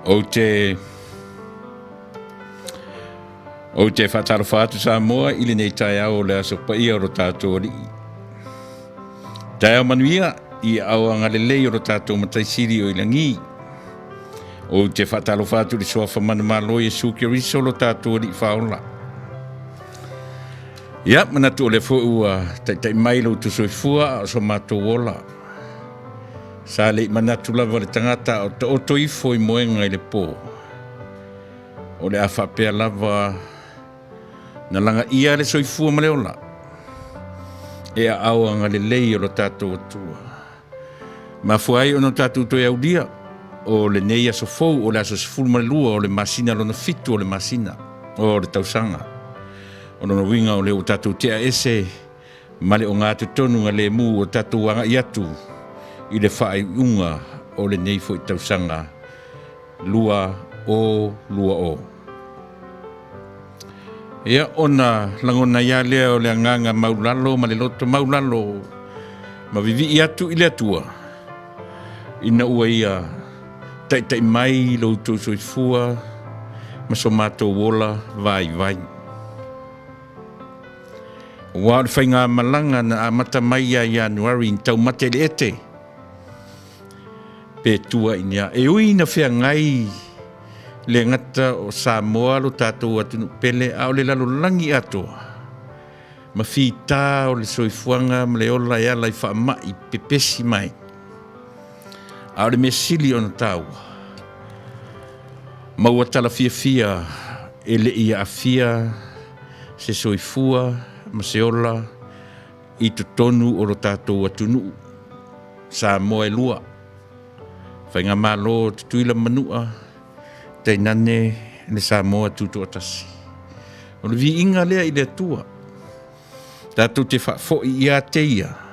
Ou te Ou te faatalofa atu Samoa i lenei taeao o le aso paia o lo tatou Alii. Taeao manuia i aao agalelei o lo tatou Matai Sili o i lagi. Ou te faatalofa atu i le suafa manumalo Iesu Keriso lo tatou Alii Faaola. Ia, manatu o lea foi ua taitai mai lo outou soifua a o so matou ola. Sa le i manatu lava le tagata a o taoto ifo i moega i le po. O le a faapea lava na lagaia le soifua ma le ola e aao agalelei o lo tatou Atua. Mafua ai ona tatou toe aulia o lenei aso fou o le aso 12 o le masina lona 7 o le masina o le tausaga. O lona uiga o lea ua tatou tea ese ma le ogatotonu lemu o tatou agai atu i le faaiuga o lenei foi tausaga 2020. Ia, ona lagona ai lava lea o le agaga maulalo ma le loto maulalo ma vivii atu i le Atua ina ua ia taitai mai lo outou soifua ma so matou ola vaivai. Aua o le faigamalaga na amata mai ia Ianuari na taumate i le ete, pe tua i ni a. E ui ina feagai le gata o Samoa lo tatou atunuu pele, a o le lalolagi atoa ma fita o le soifuaga ma le ola e ala i faamai pepesi mai. A o le mea sili ona taua, maua tala fiafia e le i aafia se soifua ma se ola i totonu o lo tatou atunuu Samoa e lua, Faigamalo Tutuila ma Manua, tainane le Samoa Tutoatasi. O le viiga lea i le Atua, tatou te faafoi ia te ia.